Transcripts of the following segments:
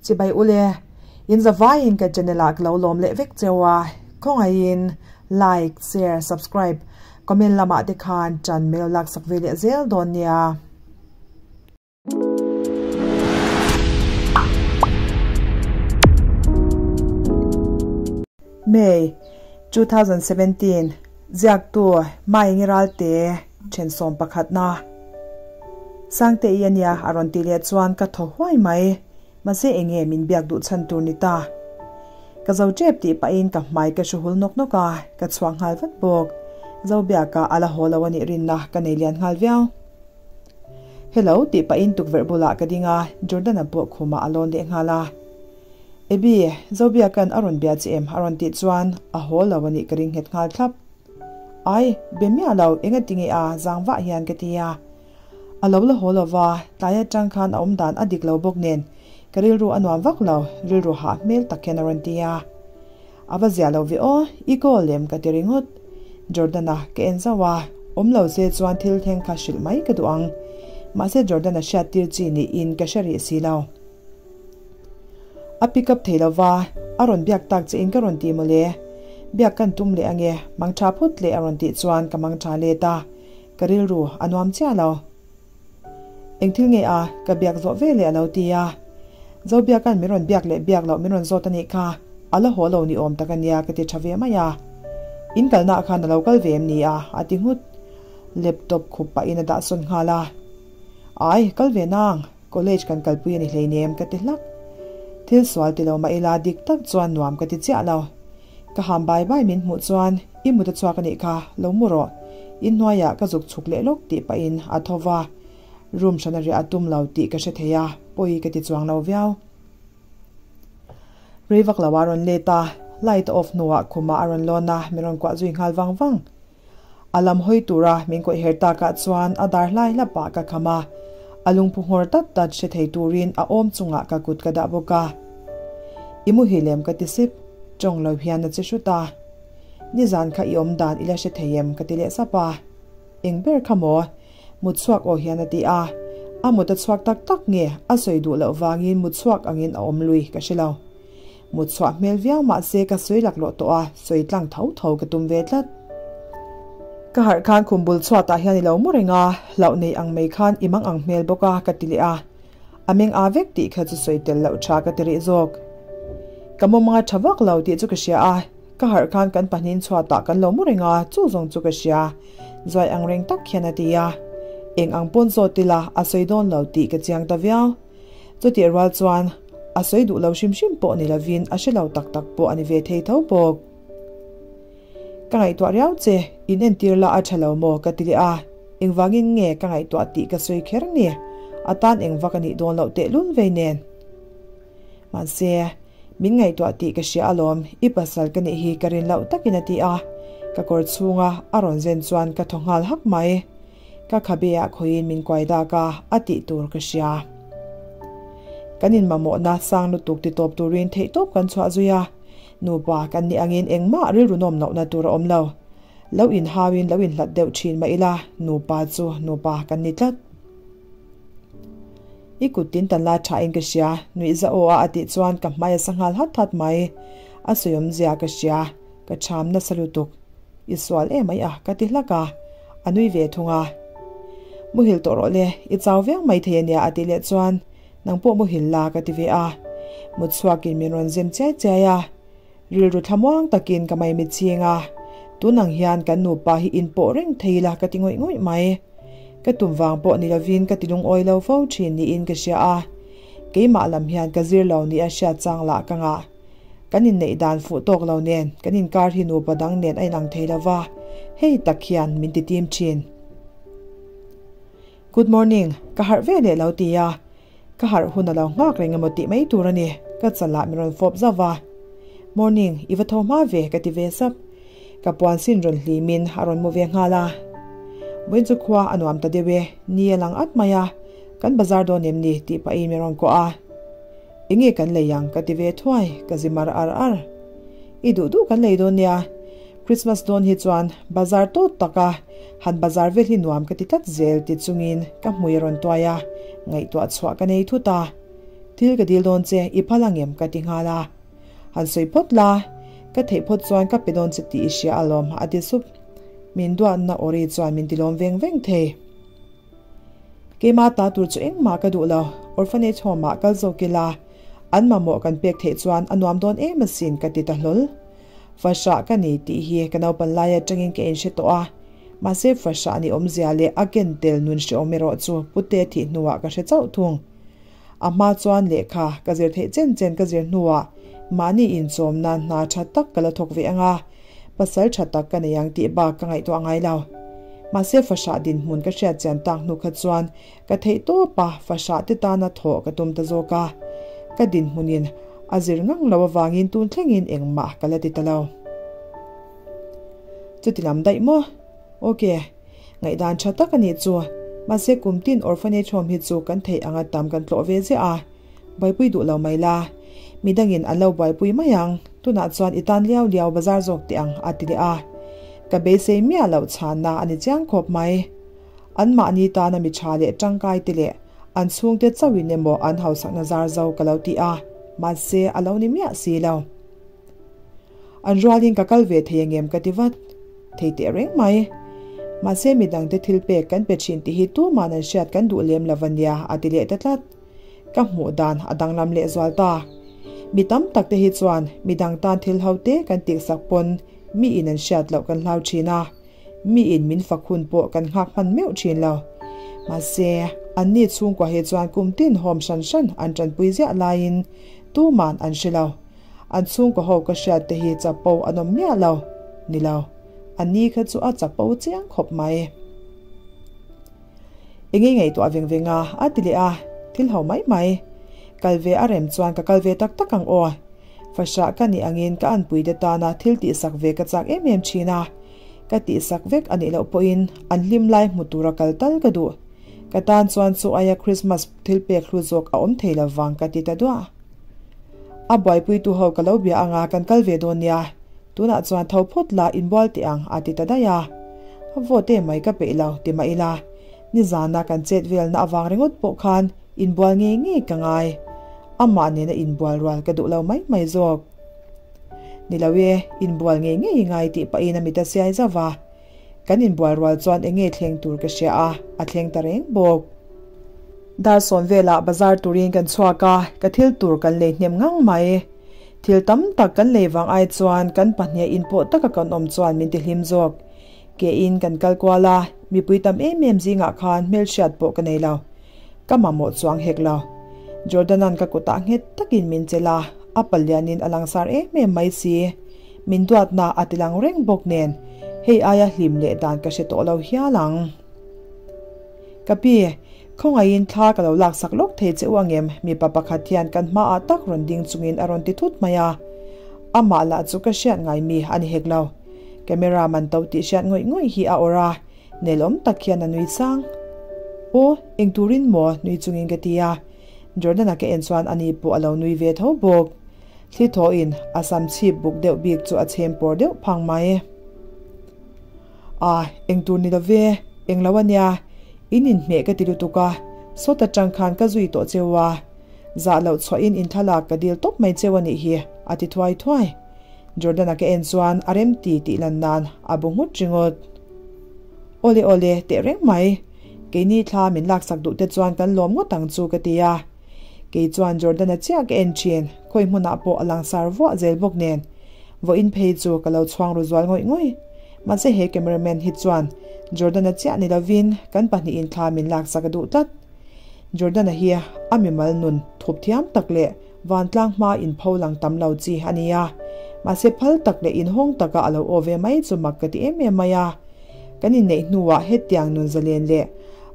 Chibai ule, in zavaiin ka channel ah ka lo lawm leh vek cheu a, khawngaihin like, share, subscribe, comment lamah te khan ṭan mel laksak ve leh zel dawn nia. May, 2017, Ziaktu Maengi Ralte Thensawm pakhatna Sangte i ania a rawn tih leh chuan ka thaw huai mai. Mahse enge min biak duh chhan tur ni ta. Ka zo tep tih pahin ka hmai ka hru hul nawk nawk a, ka chhuak nghal vat bawk. Zobiaka a la haw lo a nih rinna ka nei lian nghal viau. Hello tih pahin tukverh bulah ka ding a, Jordan-a pawh khumah a lawn leh nghal a. Abby, Zobiaka'n a rawn bia che em? a rawn tih chuan a haw lo a nih ka ring nghet nghal thlap. Ai, be miah lo, enga ti nge a? zang vah hian ka ti a. A lo la haw lo va, tlai atang khan a awm dan a dik lo bawk nen ka rilru a nuam vak lo, rilru hah hmel tak hian a rawn ti a. A va zia lo ve aw, i call em ka ti ringawt. Jordan-a ka en zauh a, awm lo se chuan thil thleng kha hrilh mai ka duh ang. Mahse Jordan-a hriat tir chi niin ka hre rih si lo. A pick up thei lo va, a rawn biak tak che in ka rawn ti mawle. Biak kan tum leh ange, mang tha phawt leh a rawn tih chuan ka mang tha let a, ka rilru a nuam chiah lo. Eng thil nge a, ka biak zawh ve leh a lo ti a. Zobiaka'n min rawn biak leh biak loh min rawn zawt a nih kha, a la haw lo ni awm tak a nia ka ti tha ve mai a. In kalnaah khan a lo kal ve em ni a? a ti nghut. Laptop khup pahin a dah sawn nghal a. Ai, kal ve nang, college kan kalpui a ni hleinem ka ti hlak. Thil sual ti lo mah ila dik tak chuan nuam ka ti chiah lo. Ka ham bai bai min hmuh chuan i mut a chhuak a nih kha, lo mu rawh. Inhnuaiah ka zuk chhuk leh lawk tih pahin a tho va, room hran a riah a tum lo tih ka hre thei a, pawi ka ti chuang lo viau. Rei vak lo a rawn let a, light a off hnuah khumah a rawn lawn a, min rawn kuah zui nghal vang vang. A lam hawi tura min kawih her takah chuan a dar hlai hlapah ka kham a, a lungphu nghawr tat tat hre thei turin a awm chungah ka kut ka dah bawk a. I muhil em ka ti sip, tawng lo hian a che hrut a. Nizan kha i awm dan i la hre thei em ka ti leh sap a. Eng ber kha maw? Mut chhuak aw hian a ti a. A mut a chhuak tak tak nge a sawi duh loh vangin mut chhuak angin a awm lui ka hre lo. Mut chhuah hmel viau mahse ka sawi laklawh tawh a, sawi tlang tho tho ka tum ve tlat. Ka harh khan khum bul chhuatah hian i lo mu reng a, hlauh nei ang mai khan i mang ang hmel bawk a ka ti leh a. A meng a vek tih kha chu sawi tel loh tha ka ti rih zawk. Ka mawmanga tha vak lo tih chu ka hria a, ka harh khan kan pahnihin chhuatah kan lo mu reng a, chu zawng chu ka hria. Zuai ang reng tak hian a ti a. Eng ang pawn zawt ila a sawi dawn lo tih ka chiang ta viau. Chutih rual chuan a sawi duh lo hrim hrim pawh ni lovin a hre lo tak tak pawh a ni ve thei tho bawk. Ka ngaihtuah riau che, in entir la a tha lo maw ka ti leh a, engvangin nge ka ngaihtuah tih ka sawi kher ni, a tan engvak a nih dawn loh tehlul vei nen. Mahse, min ngaihtuah tih ka hria alawm, i pasal ka nih hi ka rin loh takin a ti a, ka kawr chhunga a rawn zen chuan ka thaw nghal hak mai. Ka khabe ah khawiin min kuai dak a, a tih tur ka hria. Kan inmamawhna sang lutuk ti tawp turin theihtawp kan chhuah zui a, nupa kan nih angin engmah rilru nawm lohna tur a awm lo. Lo inhauin lo inhlat deuh thin mah ila, nupa chu nupa kan ni tlat. I kut tin tan la tha in ka hria, nuih za aw a a tih chuan ka hmai a sa nghal hat hat mai. A sawiawmzia ka hria, ka cham nasa lutuk. I sual em mai a, ka ti hlak a, a nui ve thung a. Muhil tawh rawh le, i chau viau mai thei ania a tih leh chuan nang pawh muhil la ka ti ve a. Mut chhuakin min rawn zem chiai chiai a, rilru thlamuang takin ka maimit ching a, tun ang hian kan nupa hi inpawh reng thei ila ka ti ngawih ngawih mai. Ka tum vang pawh ni lovin ka ti lungawi lo fo thin niin ka hria a, keimah lam hian ka zir lo nia hriat chang lah ka ngah. Kan inneih dan fuh tawk lo nen kan inkar hi nupa dang nen a inang thei lo va, hei tak hian min ti tim thin. Good morning, ka harh ve leh lo ti a, ka harh hun a lo nghak reng emaw tih mai tur a ni, ka chalah min rawn fawp zauh va. Morning, i va tho hma ve ka ti ve sap. Ka puan sin rawn hlimin a rawn mu ve nghal a. Vawiin chu khua a nuam ta deuh e, ni a lang at mai a, kan bazar dawn em ni tih pahin min rawn kawh a. Enge kan lei ang ka ti ve thuai, ka zi mar ar ar. I duh duh kan lei dawn nia, Christmas dawn hi chuan bazar tawt taka han bazar vel hi nuam ka ti tlat zel ti chungin ka hmui a rawn tuai a, ngaihtuah chhuah ka nei thut a. Thil ka dil dawn che, i phal angem? ka ti nghal a. Han sawi phawt la, ka theih phawt chuan ka pe dawn che tih i hria alawm, a ti sup. Min duatna awri chuan min tilawm veng veng thei. Keimah ta tur chu engmah ka duh lo, orphanage home ah kal zawk ila, an mamawh kan pek theih chuan a nuam dawn em asin ka ti ta hlawl. Fahrah ka ni tih hi ka naupan lai atangin ka inhre tawh a, mahse fahrah ni awmzia leh a ken tel nun hreawm erawh chu pute thih hnuah ka hre chauh thung. A hma chuan lehkha ka zir theih chen chen ka zir hnuah mahni inchawm nan hna tha tak ka la thawk ve ang a, pasal tha tak ka nei ang tih bak ka ngaihtuah ngai lo. Mahse fahrah dinhmun ka hriat chian tak hnu kha chuan ka theih tawp a, fahrah te tana thawh ka tum ta zawk a. Ka dinhmunin a zir ngang lo avangin tun thlengin engmah ka la ti ta lo. Chuti lam daih maw? Ok. Ngaihdan tha tak a nih chu. Mahse kum tin orphanage home hi chu kan theih anga tam kan tlawh ve ziah a. Buaipui duh lo mai la. Midangin an lo buaipui mai ang. Tunah chuan i tan liau liau bazar zawk teh ang a ti leh a. Ka beisei miah loh chhanna a ni chiang khawp mai. Anmahni tana mi tha leh tangkai te leh an chhungte chauhin emaw an hausakna zar zo ka lo ti a, mahse a lo ni miah si lo. An rualin ka kal ve thei angem ka ti vat thei teh reng mai. Mahse midangte thil pek kan pe thin tih hi tuman an hriat kan duh lem lo a nia a ti leh ta tlat. Ka hmuh dan a danglam leh zual ta. Mi tam tak te hi chuan midang tan thil ho te kan tihsak pawn mi in an hriat loh kan hlau thin a. Mi in min fak hun pawh kan nghak hman meuh thin lo. Mahse, anni chhungkua hi chuan kum tin hawm hran hran an tanpui ziah laiin tuman an hre lo. An chhungkua ho ka hriat te hi chapo an awm miah lo. Ni lo. Anni kha chu a chapo chiang khawp mai. Enge ngaihtuah veng veng a, a ti leh a, thil ho mai mai. Kal ve a rem chuan ka kal ve tak tak ang aw. Fahrah ka nih angin ka anpuite tana thil tihsak ve ka chak em em thin a. Ka tihsak vek a nih loh pawhin an hlim lai hmu tura kal tal ka duh. Ka tan chuan chu aia Christmas thil pek hlu zawk a awm thei lo vang ka ti ta duah. A buaipuitu ho ka lo bia anga kan kal ve dawn nia. Tunah chuan tho phawt la inbual teh ang a ti ta daih a. A vote mai ka peih lo ti mah ila nizana kan chet velna avang ringawt pawh khan inbual ngei ngei ka ngai. Amah nena inbual rual ka duh lo mai mai zawk. Ni lo e, inbual ngei ngei i ngai tih pahin a mit a siai zauh a. Kan inbual rual chuan eng nge thleng tur ka hria a, a thleng ta reng bawk. Dar sawn velah bazar turin kan chhuak a, ka thil tur kan lei hnem ngang mai. Thil tam tak kan lei vang ai chuan kan pahnih inpawh taka kan awm chuan min ti hlim zawk. Ke in kan kal kual a, mipui tam em em zingah khan hmelhriat pawh ka nei lo. Ka mamawh chuang hek lo. Jordan-a'n ka kutah nghet takin min chelh a, a palianin a langsar em em mai si. Min duatna a ti lang reng bawk nen, hei aia hlim leh dan ka hre tawh lo hial ang. Ka pi, khawngaihin thla ka lo laksak lawk thei che u angem? Mipa pakhat hian kan hmaah tak rawn ding chungin a rawn ti thut mai a. Amah lah chu ka hriat ngai mi a ni hek lo. Camera man to tih hriat ngawih ngawih hi a awrh a, nelawm tak hian a nui sang. Aw, eng turin maw? nui chungin ka ti a. Jordan-a ka en chuan ani pawh a lo nui ve tho bawk. Thli thawhin a sam chhip buk deuh bik chu a chhem pawr deuh phang mai. A, eng tur ni lo ve, eng lo a nia, in inhmeh ka ti lutuk a, sawt atang khan ka zui tawh cheu a, zah loh chhuahin in thlalak ka dil tawp mai cheu a nih hi, a ti thuai thuai. Jordan-a ka en chuan a rem ti tih lan nan a bu nghut ringawt. Awle awle, teh reng mai, keini thla min laksak duh te chuan kan lawm ngawt ang chu ka ti a. Kei chuan Jordan-a chiah ka en thin, khawi hmunah pawh a langsar vuah zel bawk nen. Vawiin phei chu ka lo chhuang ru zual ngawih ngawih. Mahse he cameraman hi chuan Jordan-a chiah ni lovin kan pahnihin thla min laksak a duh tlat. Jordan-a hi a mimal nun thup thiam tak leh vantlang hma inpho lang tam lo chi a ni a. Mahse phal tak leh inhawng taka a lo aw ve mai chu mak ka ti em em mai a. Kan inneih hnuah hetiang nun zalen leh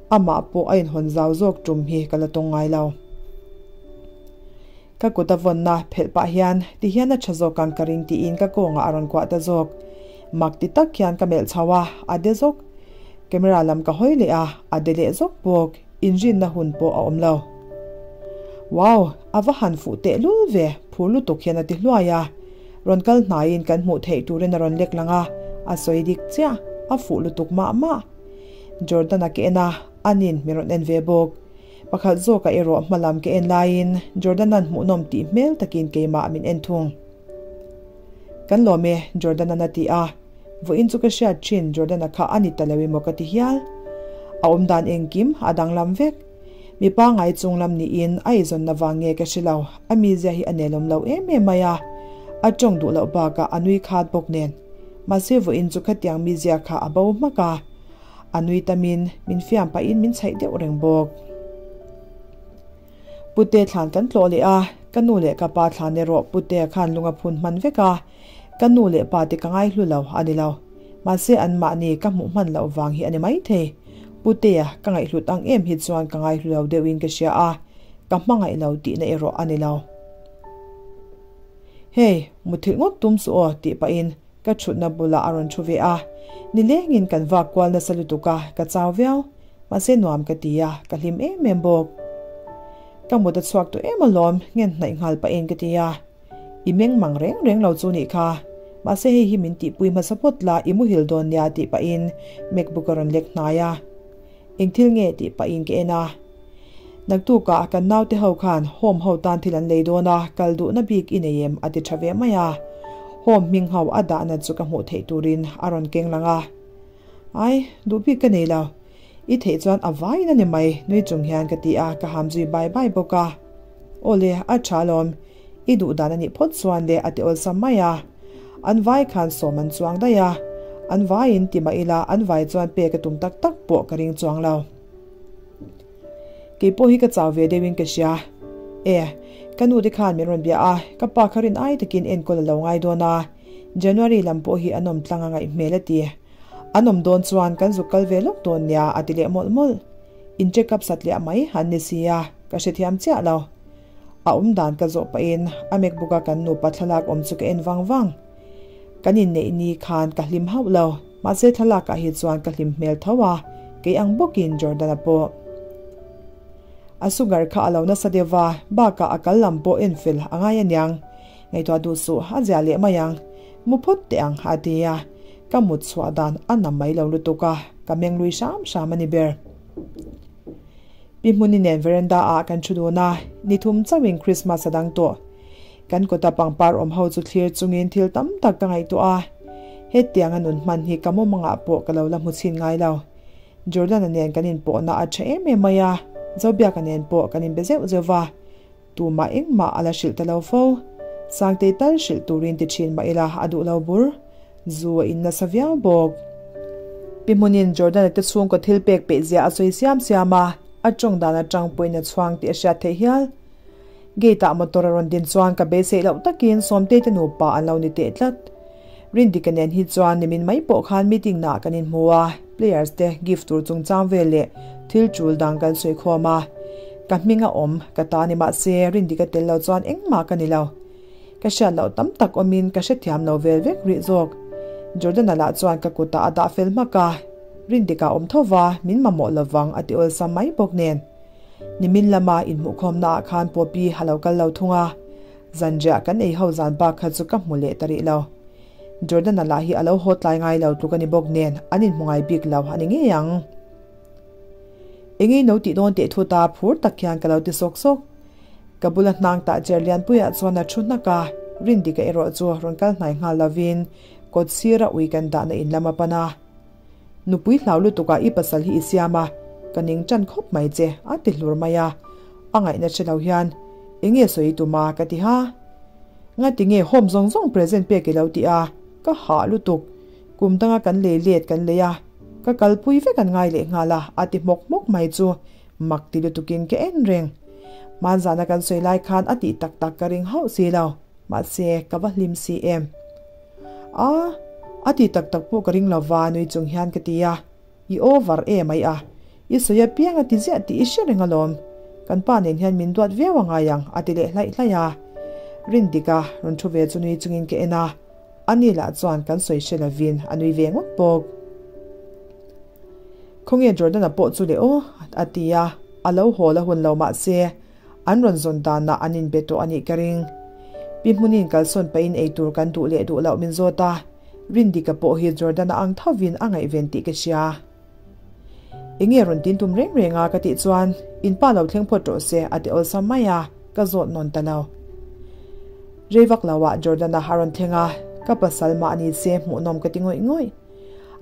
amah pawh a inhawn zau zawk tum hi ka la tawng ngai lo. Ka kut a vawnna phelh pah hian ti hian a tha zawk ang ka ring tiin ka kawngah a rawn kuah ta zawk. Mak ti tak hian ka melh chho a, a de zawk. Camera lam ka hawi leh a, a de leh zawk bawk. Inrinna hun pawh a awm lo. Wow! A va han fuh teh lul ve, phur lutuk hian a ti hluai a. Rawn kal hnaiin kan hmuh theih turin a rawn lek lang a, a sawi dik chiah, a fuh lutuk mah mah. Jordan-a ke en a, anin min rawn en ve bawk. Pakhat zawkah erawh hmalam ka en laiin Jordan-a'n hmuhnawm tih hmel takin keimah min en thung. Kan lawm e, Jordan-a'n a ti a. Vawiin chu ka hriat thin Jordan-a kha a ni ta lo emaw ka ti hial. A awmdan engkim a danglam vek. Mi pangngai chunglam niin a eizawnna vang nge ka hre lo, a mizia hi a nelawm lo em em mai a. A tawng duh loh bakah a nui khat bawk nen. Mahse vawiin chu khatiang mizia kha a bo hmak a. A nui tamin min fiam pahin min chhaih deuh reng bawk. Pute thlan kan tlawh leh a, ka nu leh ka pa thlan erawh Putea khan lung a phun hman vek a, ka nu leh pa te ka ngaihlu lo a ni lo. Mahse anmahni ka hmuh hman loh vang hi a ni maithei. Putea ka ngaihhlut ang em hi chuan ka ngaihlu lo deuhin ka hria a, ka hmangaih lo tihna erawh a ni lo. Hey, muthilh ngawt tum suh aw tih pahin Ka thutna bulah a rawn thu ve a, nilengin kan vak kual nasa lutuk a, ka chau viau. Mahse nuam ka ti a, ka hlim em em bawk. Ka mut a chhuak tawh em alawm, ngen hnaih nghal pahin ka ti a. I meng mang reng reng lo chu nih kha. Mahse hei hi min tihpui hmasa phawt la, i muhil dawn nia tih pahin MacBook a rawn lek hnai a. Eng thil nge tih pahin ka en a. Naktukah kan naute ho khan home ho tan thil an lei dawn a, kal duhna bik i nei em? a ti tha ve mai a. Home hming ho a dahna chu ka hmuh theih turin a rawn keng lang a. Ai, duh bik ka nei lo. I theih chuan a vaiin a ni mai, nui chung hian ka ti a, ka ham zui bai bai bawk a. Aw le, a tha alawm. I duh dan a nih phawt chuan le a ti awlsam mai a. An vai khan sawm an chuang daih a. An vaiin ti mah ila an vai chuan pek a tum tak tak pawh ka ring chuang lo. Kei pawh hi ka chau ve deuhin ka hria. E, ka nu te khan min rawn bia a, ka pa kha rin ai takin enkawl a lo ngai dawn a. January lam pawh hi an awm tlang a ngaih hmel a ti. An awm dawn chuan kan zuk kal ve lawk dawn nia a ti leh mawlh mawlh. In check up satliah mai an ni sia, ka hrethiam chiah lo. A awm dan ka zawh pahin a MacBook a kan nupa thlalak awm chu ka en vang vang. Kan inneih ni khan ka hlim hauh lo, mahse thlalak ah hi chuan ka hlim hmel tho a, kei ang bawkin Jordan-a pawh. A sugar kha a lo nasa deuh va, bakah a kal lam pawh en fel a ngai aniang. Ngaihtuah duh suh, a zia leh mai ang. Mu phawt teh ang, a ti a. Ka mut chhuah dan a na mai lo lutuk a, ka meng lui hram hram a ni ber. Pi Hmuni nen veranda ah kan thu dun a, ni thum chauhin Christmas a dang tawh. Kan kawta pangpar awm ho chu thlir chungin thil tam tak ka ngaihtuah a, hetianga nun hman hi ka mawmangah pawh ka lo la hmu chhin ngai lo. Jordan-a nen kan inpawhna a tha em em mai a, Zobiaka nen pawh kan inbe zeuh zeuh va, tumah engmah a la hrilh ta lo fo. Sangtei tal hrilh turin ti thin mah ila a duh lo bur. Zu a in nasa viau bawk. Pi Hmunin Jordan-a te chhungkaw thil pek peih zia a sawi siam siam a, a tawng dan atang pawhin a chhuang tih a hriat theih hial. Gate-ah motor a rawn din chuan ka beiseih loh takin Sawmtei te nupa an lo ni teh tlat. Rindika nen hi chuan nimin mai pawh khan meeting naah kan inhmu a, players te gift tur chungchang vel leh thil tul dang kan sawi khawm a. Ka hming a awm, ka ta ni mahse Rindika tel lo chuan engmah ka ni lo. Ka hriat loh tam tak awmin ka hrethiam lo vel vek rih zawk. Jordan-a lah chuan ka kutah a dah fel hmak a, Rindika awm tho va, min mamawh lovang a ti awlsam mai bawk nen. Nimin lama inhmuhkhawmna ah khan Poppy a lo kal lo thung a, zanriah kan ei ho zan bak kha chu ka hmu leh ta rih lo. Jordan-a lah hi a lo haw tlai ngai lo tluk a ni bawk nen an inhmu ngai bik lo a ni ngei ang. Engei no tih dawn teh thut a, phur tak hian ka lo ti sawk sawk. Ka bula hnang tah cher lianpuiah chuan a thu hnak a, Rindika erawh chu rawn kal hnai nghal lovin kawt sira ui kan dahna in lam a pan a. Nupui hlau lutukah i pasal hi i siam a, ka ning tan khawp mai che, a ti hlur mai a. A ngaihna hre lo hian, Eng nge sawi i tum a? ka ti ha. Ngati nge home zawng zawng present pek i lo ti a, ka hah lutuk. Kum danga kan lei let kan lei a, ka kalpui vek an ngai leh nghal a, a ti hmawk hmawk mai chu mak ti lutukin ka en reng. Hmanzana kan sawi lai khan a tih tak tak ka ring hauh si lo, mahse ka va hlim si em. A, a ti tak tak pawh ka ring lo va nui chung hian ka ti a, I over em ai a, i sawi apiang a ti ziah tih i hre reng alawm, kan pa nen hian min duat viau a ngai ang a ti leh hlaih hlaih a. Rindika rawn thu ve chu nui chungin ka en a, ani lah chuan kan sawi hre lovin a nui ve ngawt bawk. Khawnge Jordan-a pawh chu le aw a ti a, a lo haw la hun lo mahse An rawn zawn danah an inbe tawh a nih ka ring. Pi Hmunin kalsawn pahin eitur kan duh leh duh loh min zawt a, Rindika pawh hi Jordan-a ang thovin a ngaihven tih ka hria. Enge rawn tin tum reng reng a ka tih chuan in pa lo thleng phawt rawh se a ti awlsam mai a, ka zawt nawn ta lo. Rei vak lo ah Jordan-a a rawn thleng a, ka pasal mah ni se hmuhnawm ka ti ngawih ngawih.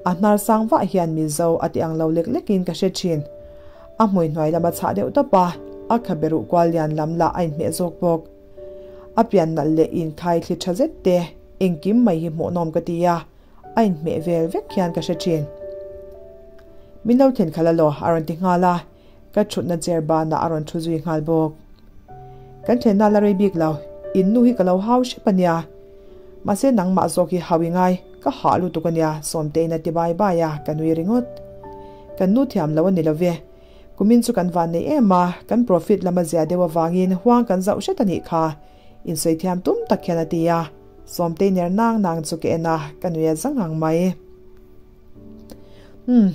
A hnar sang vah hian Mizo a ti ang lo lek lek in ka hre thin. A hmui hnuai lam a chhah deuh tawp a, a khabe ruh kual lian lam lah a inhmeh zawk bawk. A pian nalh leh inkhai thli tha zet te engkim mai hi hmuhnawm ka ti a, a inhmeh vel vek hian ka hre thin. Min lo thlen khalh alaw a rawn ti nghal a, ka thutna chair banah a rawn thu zui nghal bawk. Kan thlenna la rei bik lo, in nu hi ka lo hau hrep a nia. Mahse nangmah zawk hi hau i ngai, ka hah lutuk a nia Sawmtein a ti bai bai a, ka nui ringawt. Kan nu thiam lo a ni lo ve. Kumin chu kan van nei em a, kan profit lama zia deuh avangin huang kan zauh hret a nih kha, insawi thiam tum tak hian a ti a. Sawmtei ner nang nang chu ka en a, ka nui a zang ang mai. Umm,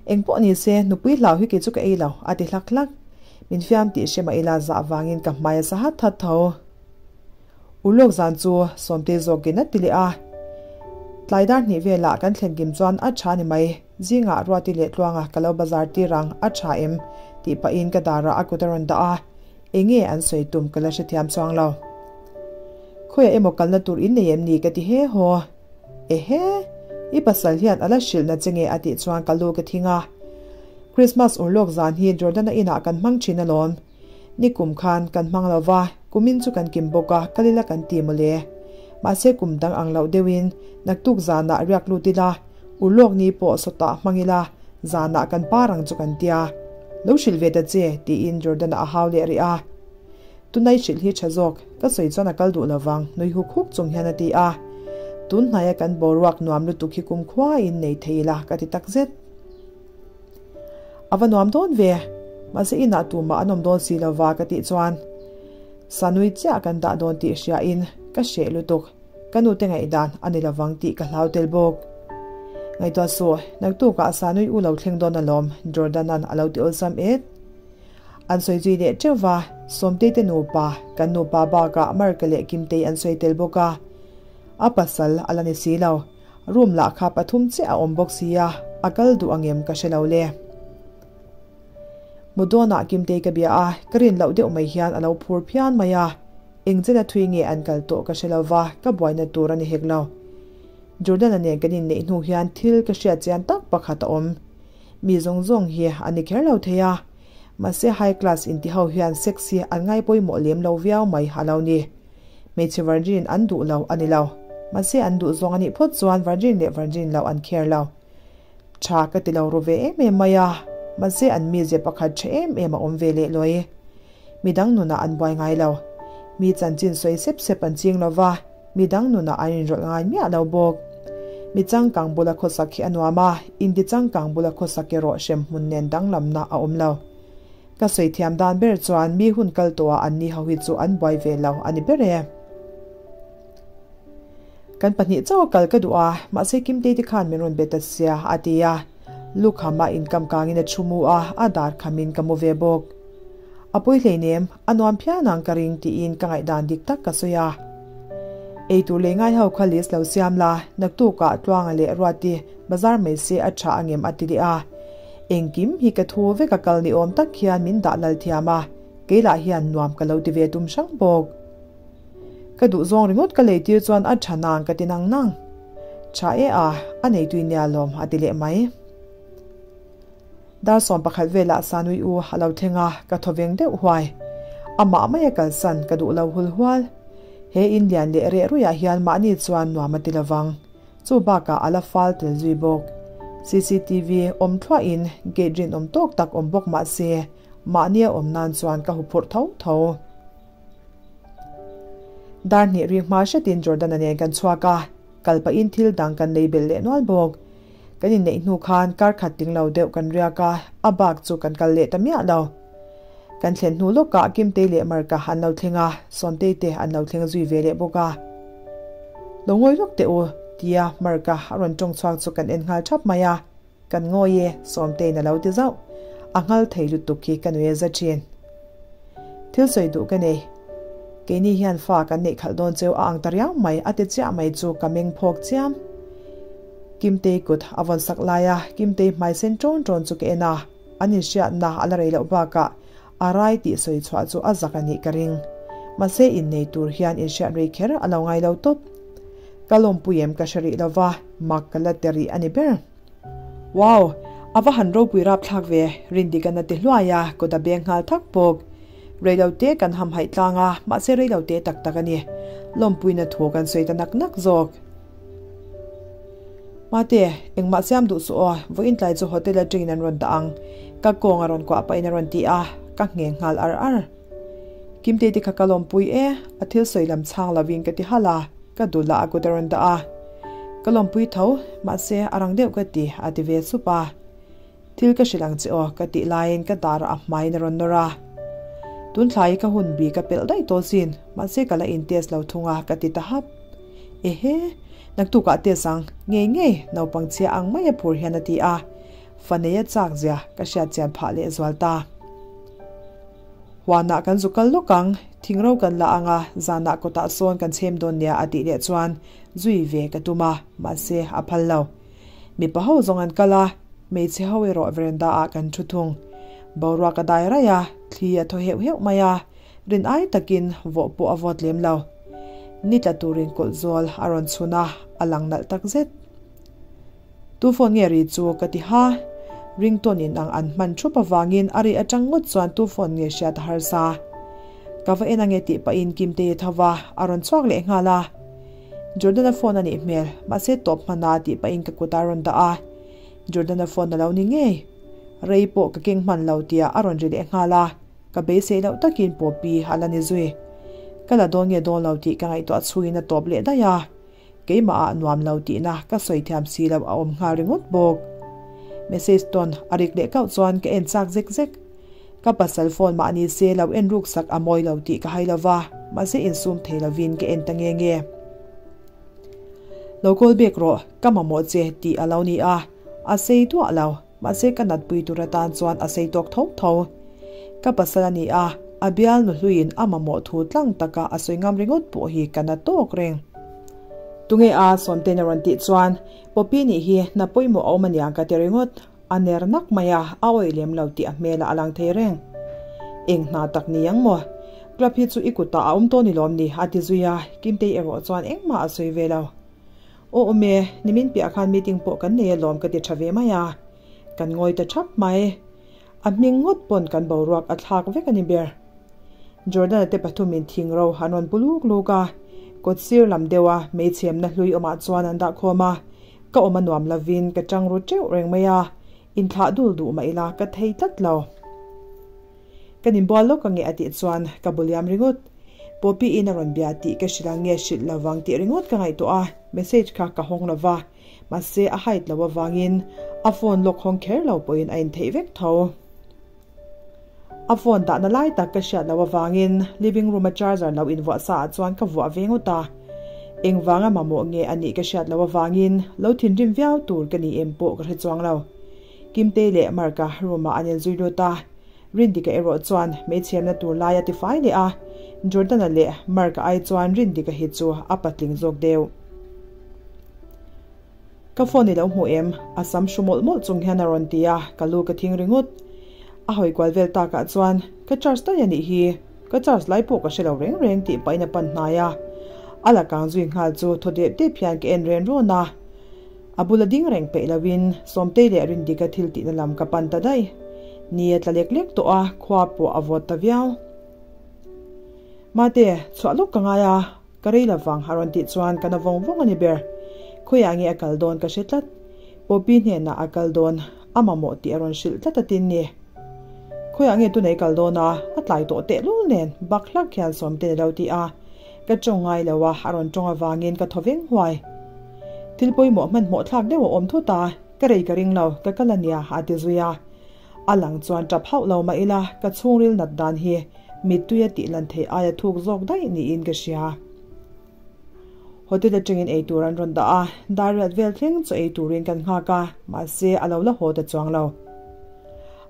eng pawh ni se, nupui hlau hi kei chu ka ei lo, a ti hlak hlak. Min fiam tih hre mah ila zah vangin ka hmai a sa hat hat tho. Ulawk zan chu Sawmtei zawkin a ti leh a. Tlai dar hnih velah kan thlen kim chuan a tha ni mai, zingah Ruati leh Tluanga ka lo bazar tir ang, a tha em? tih pahin ka darah a kut a rawn dah a, enge an sawi tum ka la hrethiam chuang lo. Khawiah emaw kalna tur in nei em ni ka ti he haw. Ehe! I pasal hian a la hrilhna che nge a tih chuan ka lu ka thing a. Christmas urlawk zan hi Jordan-a inah kan hmang thin alawm. Nikum khan kan hmang lo va, kumin chu kan kim bawk a, kal ila kan ti mawle. Mahse kum dang ang loh deuhin naktuk zanah riak lut ila, urlawk ni pawh sawtah hmang ila, zanah kan par ang chu kan tia. Lo hrilh ve ta che, tiin Jordan-a a hau leh rih a. Tunai hrilh hi tha zawk, ka sawi chuan a kal duh lovang, nui huk huk chung hian a ti a. Tun hnaia kan boruak nuam lutuk hi kumkhuain nei thei ila ka ti tak zet. A va nuam dawn ve, mahse inah tumah an awm dawn si lova ka tih chuan Sanui chiah kan dah dawn tih hriain ka hreh lutuk, ka nute ngaihdan a ni lovang tih ka hlau tel bawk. Ngaihtuah suh, naktukah Sanui u lo thleng dawn alawm, Jordan-a'n a lo ti awlsam et. An sawi zui leh teuh va, Sawmtei te nupa, kan nupa bakah Marka leh Kimtei an sawi tel bawk a. A pasal a la ni si lo. Room lah kha pathum chiah a awm bawk sia, a kal duh angem ka hre lo le. Mu dawnah Kimtei ka bia a, ka rin loh deuh mai hian a lo phur phian mai a. Eng chena thui nge an kal tawh ka hre lo va, ka buaina tur a ni hek lo. Jordan-a nen kan inneih hnu hian thil ka hriat chian tak pakhat a awm. Mi zawng zawng hi an ni kher lo thei a, mahse high class inti ho hian sex hi an ngai pawimawh lem lo viau mai a lo ni. Hmeichhe virgin an duh lo a ni lo, mahse an duh zawng a nih phawt chuan virgin leh virgin lo an care lo. Tha ka ti lo ru ve em em mai a, mahse an mizia pakhat tha em em a awm ve leh lawi. Midang nunah an buai ngai lo. Mi chanchin sawi sep sep an ching lo va, midang nunah an inrawlh ngai miah lo bawk. Mi changkang bula khawsak hi a nuam a, inti changkang bula khawsak erawh hremhmun nen danglamna a awm lo. Ka sawi thiam dan ber chuan mi hun kal tawhah an ni ho hi chu an buai ve lo a ni ber e. Kan pahnih chauh a kal ka duh a, mahse Kimtei te khan min rawn be ta sia, a ti a. Lukhama inkam kangin a thu mu a, a dar khamin ka mu ve bawk. A pawi hleinem, a nuam phian ang ka ring tiin ka ngaihdan dik tak ka sawi a. Eitur lei ngai ho kha list lo siam la, naktukah Tluanga leh Ruati bazar mai se a tha angem a ti leh a. Engkim hi ka thu vek a kal ni awm tak hian min dah lal thiam a, kei lah hian nuam ka lo ti ve tum hrang bawk. Ka duh zawng ringawt ka lei tir chuan a tha nang ka ti nang nang. Tha e a, a neitui nia lawm a ti leh mai. Dar 11 velah Sanui u a lo thleng a, ka thaw veng deuh huai. Amah maia kalsan ka duh lo hul hual. He in lian leh reh ruiah hian mahni chuan nuam a ti lovang. Chu bakah a la fal tel zui bawk. Cctv awm thluahin gate rinawm tawk tak awm bawk mah se, mahnia awm nan chuan ka huphurh tho tho. Dar hnih ri hma hretin Jordan-a nen kan chhuak a, kal pahin thil dang kan lei belh leh nual bawk. Kan inneih hnu khan kar khat ting lo deuh kan riak a, a bak chu kan kal leh ta miah lo. Kan thlen hnu lawkah Kimtei leh Marka an lo thleng a, Sawmtei te an lo thleng zui ve leh bawk a. Lo ngawi lawk teh u, tia Marka a rawn tawng chhuak chu kan en nghal thap mai a. Kan ngawi e, Sawmteiin a lo ti zauh. A nghal thei lutuk hi ka nui a za thin. Thil sawi duh ka nei. Keini hian fa kan neih khalh dawn cheu a ang ta riau mai a ti chiah mai chu ka meng phawk chiam. Kimtei kut a vawn sak lai a, Kimtei hmai sen ṭawn ṭawn chu ka en a. An inhriatna a la rei loh bakah a rai tih sawi chhuah chu a zak a nih ka ring. Mahse innei tur hian inhriat rei kher a lo ngai lo tawp. Ka lawmpui em ka hre rih lo va, mak ka la ti rih a ni ber. Wow! A va han ropui rapthlak ve, Rindika'n a ti hluai a, kut a beng nghal thak bawk. Reilote kan hamhaih tlang a, mahse reilote tak tak a ni. Lawmpuina thu kan sawi ta nak nak zawk. Mate, engmah siam duh suh aw, vawiin tlai chu hotel atangin an rawn dah ang, ka kawng a rawn kuah pahin a rawn ti a, ka ngheng nghal ar ar. Kimtei te kha ka lawmpui e, a thil sawi lam chhang lovin ka ti halh a, ka dul ah a kut a rawn dah a. Ka lawmpui tho, mahse a rang deuh ka ti, a ti ve sup a. Thil ka hrilh ang che aw, ka tih laiin ka dar ah a hmaiin a rawn nawr a. Tun thlai ka hun bi ka pelh daih tawh sin, mahse ka la in test lo thung a, ka ti ta hap. Ehe, naktukah test ang, ngei ngei, naupang chhia ang mai a phur hian a ti a. Fa nei a chak zia ka hriat chian phah leh zual ta. Huanah kan zu kal lawk ang, thingro kan la ang a, zanah kawtah sawn kan chhem dawn nia a tih leh chuan zui ve ka tum a, mahse a phal lo. Mipa ho zawng an kal a, hmeichhe ho erawh veranda ah kan thu thung. Boruak a dai raih a, thli a thaw heuh heuh mai a, rin ai takin vawh pawh a vawt lem lo. Ni tla turin kawlh zawl a rawn chhun a, a lang nalh tak zet. Tu phone nge ri chu ka ti ha. Ringtone in ang an hman thup avangin a ri atang ngawt chuan tu phone nge hriat a harsa. Ka va en ange tih pahin Kimtei a tho va, a rawn chhuak leh nghal a. Jordan-a phone a nih hmel, mahse tawp hman a tih pahin ka kut a rawn dah a. Jordan-a phone a lo ni ngei. Rei pawh ka keng hman lo tia a rawn ri leh nghal a. Ka beisei loh takin Poppy a la ni zui. Ka la dawn nge dawn lo tih ka ngaihtuah chhungin a tawp leh daih a. Keimah ah nuam lo tihna ka sawi thiam si lo a awm nghal ringawt bawk. Message tawn a rik leh kauh chuan ka en chak zek zek. Ka pasal phone mah ni se lo en ruk sak a mawi lo tih ka hai lova, mahse insum thei lovin ka en ta nge nge. Lo call back rawh, ka mamawh che tih a lo ni a, a sei duah lo. Mahse ka natpui tur atan chuan a sei tawk tho tho. Ka pasal a ni a, a bial nu hluiin a mamawh thu tlang taka a sawi ngam ringawt pawh hi ka na tawk reng. Tunge a Sawmtein a rawn tih chuan Poppy nih hi hna pawimawh a awm aniang ka ti ringawt. A ner nak mai a, a awih lem lo tih a hmelah a lang thei reng. Eng hna tak ni ang maw? Club hi chu i kutah a awm tawh ni lawm ni? a ti zui a, Kimtei erawh chuan engmah a sawi ve lo. Aw awm e, nimin piah khan meeting pawh kan nei alawm ka ti tha ve mai a. Kan ngawi ta thap mai. A hming ngawt pawn kan boruak a thlak vek a ni ber. Jordan-a te pathumin thing ro an rawn pu luk luk a, kawt sir lam deuha hmeichhemna hlui awmah chuan an dah khawm a, ka awm a nuam lovin ka tang ru teuh reng mai a, inthlah dul duh mah ila ka thei tlat lo. Kan inbual lawk ange a tih chuan ka bu liam ringawt. Poppy in a rawn bia tih ka hrilh ang nge hrilh lovang tih ringawt ka ngaihtuah a, message kha ka hawng lova, mahse a hide lo avangin a phone lock hawng kher lo pawhin a intheih vek tho. A phone dahna lai tak ka hriat loh avangin living room a charger lo invuah sa ah chuan ka vuah ve ngawt a, engvanga mamawh nge a nih ka hriat loh avangin lo thinrim viau tur ka ni em pawh ka hre chuang lo. Kimtei leh Mark-a room ah an inzui lut a, Rindika erawh chuan hmeichhemna tur lai a tifai leh a, Jordan-a leh Mark-a ai chuan Rindika hi chu a patling zawk deuh. Ka phone i lo hmu em? A sam hru mawlh mawlh chung hian a rawn ti a, ka lu ka thing ringawt. A hawi kual vel takah chuan, Ka charge daih a nih hi, ka charge lai pawh ka hre lo reng reng tih pahin a pan hnai a. A la kang zui nghal chu thaw dep dep hian ka en ren rawn a. A bula ding reng peih loin Sawmtei leh Rindika thil tihna lam ka pan ta daih. Ni a tla lek lek tawh a, khua pawh a vawt ta viau. Mate, chhuah lawk ka ngai a, ka rei lo vang a rawn tih chuan ka na vawng vawng a ni ber. Khawiah nge a kal dawn ka hre tlat. Poppy hnenah a kal dawn, a mamawh tih a rawn hrilh tlat a tin ni. Khawiah nge tunei kal dawn a, a tlai tawh tehlul nen bak hlak hian Sawmtei a lo ti a. Ka tawng ngai lo a, a rawn tawng avangin ka thaw veng huai. Thil pawimawh hmanhmawh thlak deuh a awm thut a, ka rei ka ring lo, ka kal a nia, a ti zui a. A lang chuan tap hauh lo mah ila, ka chhungril nat dan hi mittui a tih lan theih aia thuk zawk daih niin ka hria. Hotel atangin ei tur an rawn dah a, dar riat vel thleng chu ei turin kan nghak a, mahse a lo la haw ta chuang lo.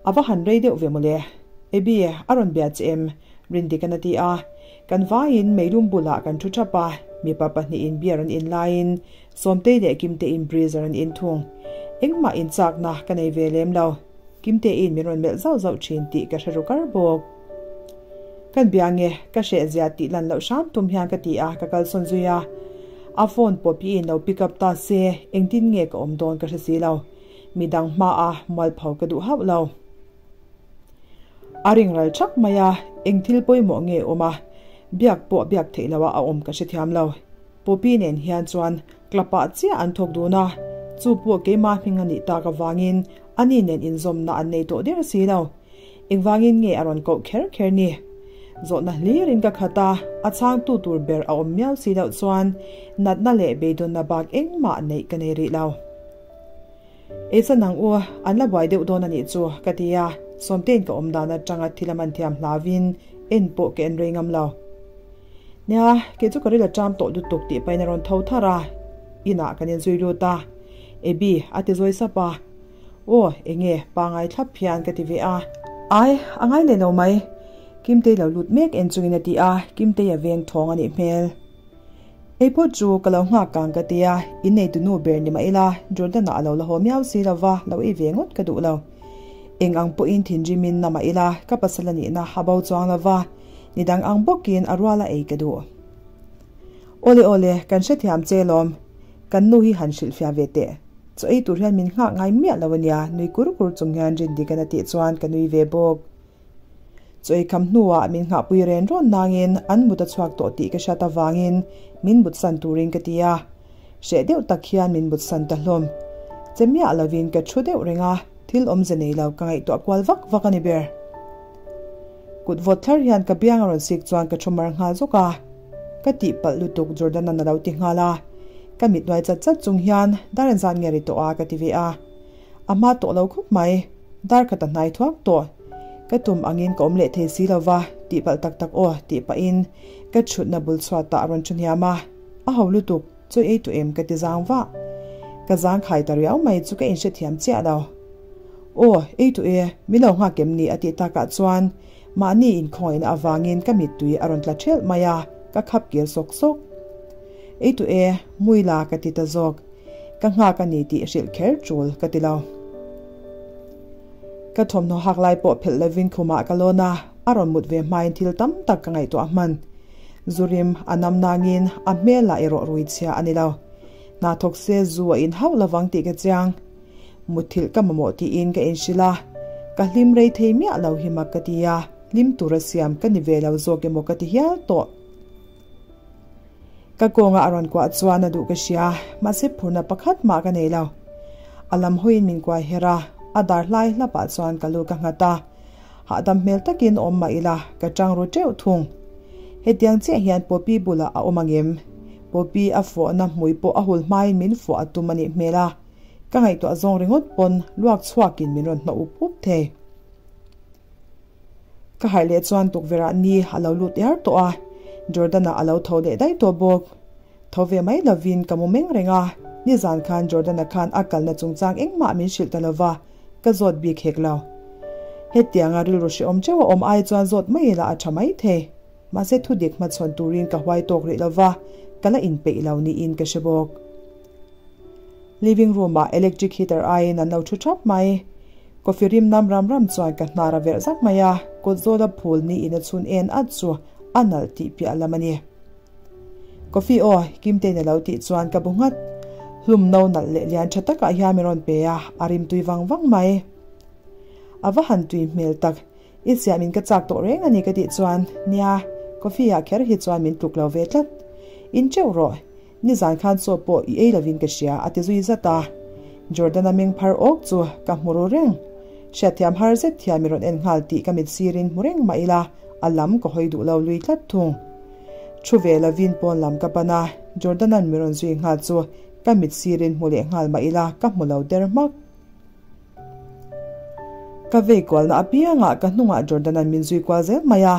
A va han rei deuh ve mawle. Abby, a rawn bia che em? Rindikan a ti a. Kan vaiin meilum bulah kan thu thap a, mipa pahnihin beer an in laiin Sawmtei leh Kimteiin breezer an in thung. Engmah inchakna ka nei ve lem lo. Kimteiin min rawn melh zauh zauh thin tih ka hre ru kar bawk. Kan bia nge, ka hreh zia tih lan loh hram tum hian ka ti a, ka kalsawn zui a. A phone pawh piin lo pick up ta se, engtin nge ka awm dawn ka hre si lo. Midang hmaa mualpho ka duh hauh lo. A ring ral thak mai a, eng thil pawimawh nge awm a, biak pawh biak theih loh a a awm ka hrethiam lo. Poppy nen hian chuan club ah chiah an thawk dun a, chu pawh keimah hming a nih tak avangin ani nen inzawmna an nei tawh der si lo. Engvangin nge a rawn koh kher kher ni? Zawhna hlirin ka khat a, a chhangtu tur ber a awm miau si loh chuan natna leh beidawnna bak engmah neih ka nei rih lo. Eisan ang u, an la buai deuh dawn a nih chu, ka ti a, Sawmtein ka awm dan atanga thil a man thiam hlauvin en pawh ka en rei ngam lo. Nia, kei chu ka ril a ṭam tawh lutuk tih pahin a rawn tho thar a, inah kan inzui lut a, Abby a ti zawi sap a, Aw, enge, pangai thlap hian ka ti ve a. Ai, a ngai leh lo mai, Kimtei lo lut mek en chungin a ti a, Kimtei a veng thawng a nih hmel. Ei pawh chu ka lo nghak kang ka ti a, inneitu nu ber ni mah ila, Jordan-a a lo la haw miau si lo va, lo ei ve ngawt ka duh lo. Eng ang pawhin thinrimin na mah ila, ka pasal a nihna a bo chuang lo va, ni dang ang bawkin a ruala ei ka duh. Awle awle, kan hrethiam che lawm, kan nu hi han hrilhfiah ve teh. Chaw ei tur hian min nghak ngai miah lo a nia, nui kur kur chung hian Rindikan a tih chuan ka nui ve bawk. Chaw ei kham hnuah min nghahpui ren rawn nangin an mut a chhuak tawh tih ka hriat avangin min mutsan turin ka ti a. Hreh deuh tak hian min mutsan ta hlawm. Che miah lovin ka thu deuh reng a, thil awmze nei lo ka ngaihtuah kual vak vak a ni ber. Kut vawt thlar hian ka biang a rawn sik chuan ka thu mar nghal zawk a. Ka tihpalh lutuk Jordan-a'n a lo ti nghal a. Ka mit nuai chat chat chung hian dar en zan nge ri tawh a ka ti ve a. A hma tawh lo khawp mai. Dar khat a hnai thuak tawh. Ka tum angin ka awm leh thei si lo va, tihpalh tak tak aw, tih pahin ka chhutna bul chhuatah a rawn thu hniam a. A ho lutuk, chaw ei tu em ka ti zang vah. Ka zang khai ta riau mai chu ka inhrethiam chiah lo. Aw, ei tu e, min lo nghak em ni a tih takah chuan mahni inkhawngaihna avangin ka mittui a rawn tla thelh mai a, ka khap kir sawk sawk. Ei tu e, mui la ka ti ta zawk. Ka nghak a ni tih hrilh kher tul ka ti lo. Ka thawmhnaw hak lai pawh phelh lovin khumah ka lawn a, a rawn mut ve hmain thil tam tak ka ngaihtuah hman. Zurim a nam nangin a hmelah erawh rui chhia a ni lo. Hna thawk se zu a in hauh lovang tih ka chiang. Mutthilh ka mamawh tiin ka inhrilh a, ka hlim rei thei miah lo hi mak ka ti a, hlim tura siam ka ni ve lo zawk emaw ka ti hial tawh. Ka kawnga a rawn kuah chuan a duh ka hria, mahse phurna pakhat mah ka nei lo. A lam hawiin min kuai her a, a dar hlai hlapah chuan ka lu ka nghat a. Hahdam hmel takin awm mah ila, ka tang ru teuh thung. Hetiang chiah hian Poppy bulah a awm angem? Poppy a fawhna hmui pawh a hul hmain min fawh a tum a nih hmel a, ka ngaihtuah zawng ringawt pawn luak chhuakin min rawn hnawh up up thei. Ka harh leh chuan tukverh ah ni a lo lut iar tawh a, Jordan-a a lo tho leh daih tawh bawk. Tho ve mai lovin ka mu meng reng a, nizan khan Jordan-a khan a kalna chungchang engmah min hrilh ta lova, ka zawt bik hek lo. Hetianga rilru hrehawm teuh a awm ai chuan zawt mai ila a tha mai thei. Mahse thudik hmachhawn turin ka huai tawk rih lova, ka la inpeih lo niin ka hre bawk. Living room ah electric heater aiin an lo thu thap mai. Coffee rim nam ram ram chuan ka hnar a verh zak mai a, kawt zawla phul niin a chhun en at chu a nalh tih piah lam a ni. Coffee aw, Kimtein a lo tih chuan ka bu nghat. Hlum no nalh leh lian tha takah hian min rawn pe a, a rim tui vang vang mai. A va han tui hmel tak, i siamin ka chak tawh reng a ni ka tih chuan, nia, coffee ah kher hi chuan min tluk lo ve tlat. In teuh rawh, Nizan khan chaw pawh i ei lovin ka hria a ti zui zat a. Jordan-a meng phar awk chu ka hmu ru reng. Hriatthiam har zet hian mi rawn en nghal tih ka mit sirin hmu reng mah ila a lam ka hawi duh lo lui tlat thung. Thu ve lovin pawn lam ka pan a, Jordan-a'n mi rawn zui nghal chu ka mit sirin hmu leh nghal mah ila ka hmu lo der hmak. Ka vei kualna apiangah ka hnungah Jordan-a'n min zui kual zel mai a,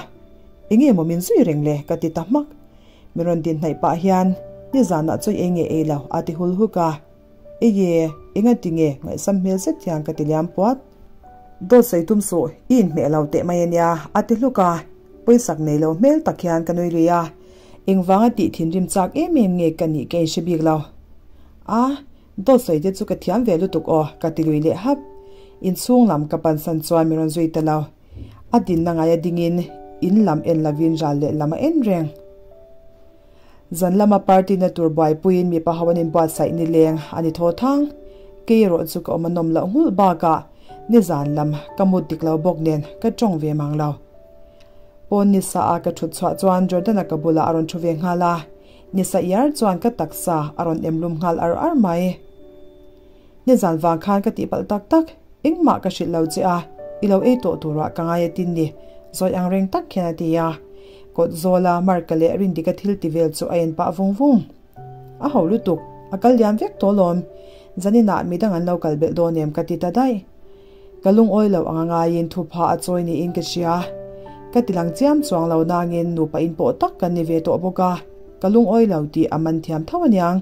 Enge maw min zui reng le ka ti ta hmak. Min rawn din hnaih pah hian, Nizanah chawi ei nge ei lo a ti hul huk a. Eye, enga ti nge ngaihsam hmel zet hian ka ti liam puat. Dawt sawi tum suh, i inhmeh lo teh mai ania a ti hluk a. Pawisak nei lo hmel tak hian ka nui lui a. Engvanga tih thinrim chak em em nge ka nih ka inhre bik lo. A, dawt sawi te chu ka thiam ve lutuk aw ka ti lui leh hap. Inchhung lam ka pansan chuan min rawn zui ta lo. A dinna ngaia dingin in lam en lovin ral leh lam a en reng. Zan lama party na tur buaipuiin mipa ho an inbuatsaih nileng a ni thaw thang. Kei erawh chu ka awm a nawm loh nghulh bakah nizan lam ka mut dik lo bawk nen ka tawng ve mang lo. Pawn nisa a ka thut chhuah chuan Jordan-a ka bulah a rawn thu ve nghal a, nisa iar chuan ka taksa a rawn em lum nghal ar ar mai. Nizan vang khan ka tihpalh tak tak, engmah ka hrilh lo che a, i lo ei tawh turah ka ngai a tin ni, zawi ang reng tak hian a ti a. Kawt zawla Marka leh Rindika thil ti vel chu a en pah vung vung. A ho lutuk, a kal liam vek tawh lawm. Zaninah midang an lo kal belh dawn em ka ti ta daih. Ka lungawi lo anga ngaiin thupha a chawi niin ka hria. Ka ti lang chiam chuang lo nangin nupa in pawh tak kan ni ve tawh bawk a, ka lungawi lo tih a man thiam tho aniang.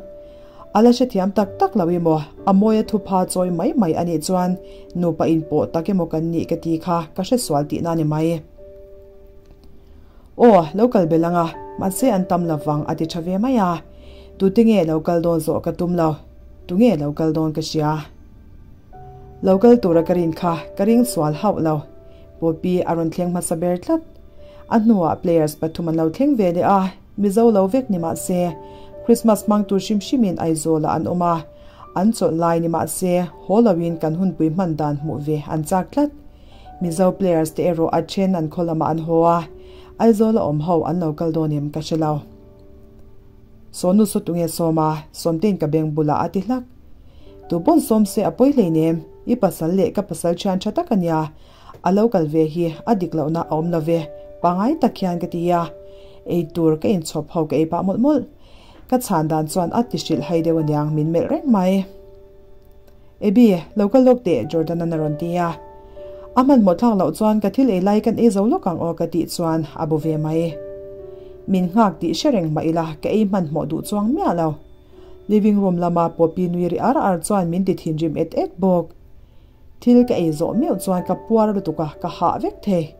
A la hrethiam tak tak lo emaw, a mawia thupha chawi mai mai a nih chuan nupa in pawh tak emaw kan nih ka ti kha ka hresual tihna a ni mai. Aw, lo kal belh ang a, mahse an tam lo vang a ti tha ve mai a. Tute nge lo kal dawn zawh ka tum lo, tunge lo kal dawn ka hria. Lo kal tura ka rin kha ka ring sual hauh lo. Poppy a rawn thleng hmasa ber tlat. A hnuah players pathum an lo thleng ve leh a, Mizo lo vek ni mah se, Christmas hmang tur hrim hrimin Aizawlah an awm a, an chawlh lai ni mah se, haw loin kan hunpui hman dan hmuh ve an chak tlat. Mizo players te erawh a then an khaw lamah an haw a, Aizawla awm ho an lo kal dawn em ka hre lo. Sawnu saw tunge sawm a, Sawmtein ka beng bulah a ti hlak. Tu pawn sawm se a pawi hleinem, i pasal leh ka pasal thian tha tak a nia, a lo kal ve hi a dik lohna a awm lo ve, pangai tak hian ka ti a, ei tur ka inchhawp ho ka ei pah mawlh mawlh. Ka chhan dan chuan a ti hrilh hai deuh aniang min melh reng mai. Abby, lo kal lawk teh Jordan-a'n a rawn ti a. A hmanhmawh thlak loh chuan ka thil ei lai kan ei zo lawk ang aw ka tih chuan a bu ve mai. Min nghak tih hre reng mah ila ka ei hmanhmawh duh chuang miah lo. Living room lama Poppy nui ri ar ar chuan min ti thinrim et et bawk. Thil ka ei zawh meuh chuan ka puar lutuk a, ka hah vek thei.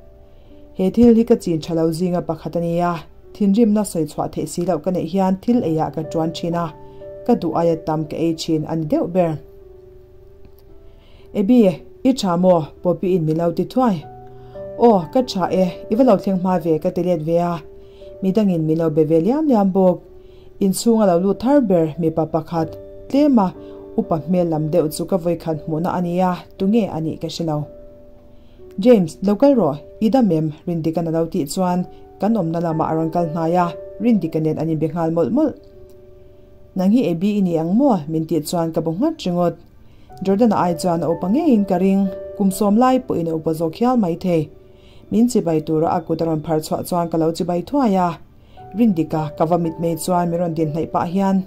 He thil hi ka chin tha lo zinga pakhat a ni a, thinrimna sawi chhuah theih si loh ka neih hian thil eiah ka tuan thin a, ka duh aia tam ka ei thin a ni deuh ber. Abby, i tha maw? Poppy in min lo ti thuai. Aw, ka tha e, i va lo thleng hma ve ka ti let ve a, midangin min lo be ve liam liam bawk. Inchhung a lo lut thar ber mipa pakhat, tlema upa hmel lam deuh chu ka vawikhat hmuhna a nia, tunge a nih ka hre lo. James, lo kal rawh, i dam em? Rindika'n a lo tih chuan kan awmna lamah a rawn kal hnai a, Rindika nen an inbe nghal mawlh mawlh. Nang hi Abby i ni ang maw? min tih chuan ka bu nghat ringawt. Jordan-a ai chuan a upa ngeiin ka ring, kum sawm lai pawhin a upa zawk hial maithei. Min chibai tura a kut a rawn phar chhuah chuan ka lo chibai thuai a. Rindika ka va mitmei chuan min rawn din hnaih pah hian,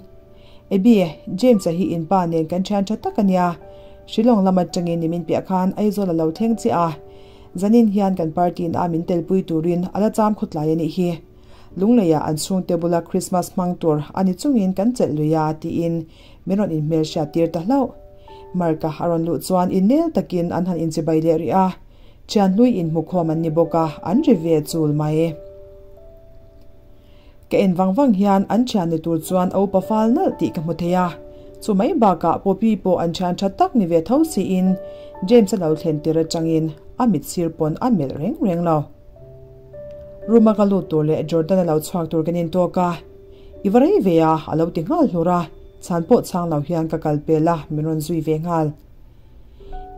Abby, James-a hi in pa nen kan thian tha tak a nia. Shillong lam atangin nimin piah khan Aizawl a lo thleng chiah a. Zanin hian kan party in a min telpui turin a la cham khawtlai a nih hi. Lungleiah an chhungte bula Christmas hmang tur a ni chungin kan chelh lui a tiin min rawn inhmelhriat tir ta hlauh. Mark-a a rawn luh chuan innel takin an han inchibai leh rih a. Thianhlui inhmukhawm an ni bawk a, an ri ve chul mai. Ka en vang vang hian an thian ni tur chuan a upa fal nalh tih ka hmu thei a. Chu mai bakah Poppy pawh an thian tha tak ni ve tho siin James-a lo thlen tir atangin a mit sir pawn a melh reng reng lo. Room-a ka lut tur leh Jordan-a lo chhuak tur kan intawk a, I va rei ve a, a lo ti nghal hlur a, chhan pawh chhang lo hian ka kal pel a, min rawn zui ve nghal.